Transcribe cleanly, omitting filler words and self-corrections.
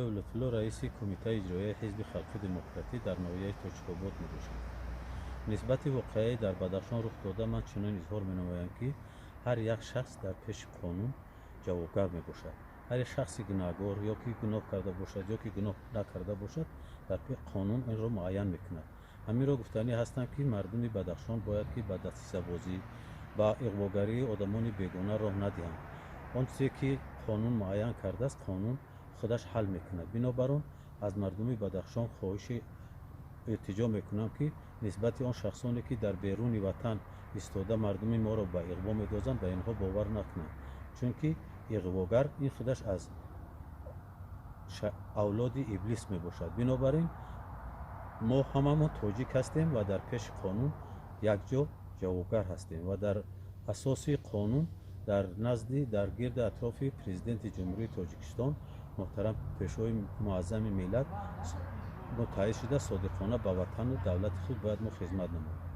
Лутфулло раиси Кумитаи иҷроияи Ҳизби халқи демократӣ дар ноҳияи Тоҷикобод мебошам. Нисбати воқеаи дар Бадахшон рух дода ман чунин изҳор менамоям, ки ҳар як шахс дар пеши қонун ҷавобгар мебошад. Ҳар як шахси гунаҳгор ё ки гуноҳ карда бошад, ё ки гуноҳ накарда бошад, дар пеши қонун инро муайян мекунад. Ҳаминро гуфтанӣ ҳастам, ки мардуми Бадахшон бояд ки ба дастисабозӣ, ба иғвогарии одамони бегона роҳ надиҳанд. Он чизе ки қонун муайян кардааст, қонун худаш ҳал мекунад. Бинобар он аз мардуми Бадахшон хоҳиши илтиҷо мекунам, ки нисбати он шахсоне, ки дар беруни ватан истода мардуми моро ба иғво медозанд, ба инҳо бовар накунанд, чунки иғвогар ин худаш аз авлоди иблис мебошад. Бинобар ин мо ҳамамон тоҷик ҳастем ва дар пеши қонун якҷо ҷавобгар ҳастем ва дар асоси қонун дар назди, дар гирди атрофи Президенти Ҷумҳурии Тоҷикистон муҳтарам Пешвои Муаззами миллат муттаҳид шуда, содиқона ба ватану давлати худ бояд мо хизмат намоем.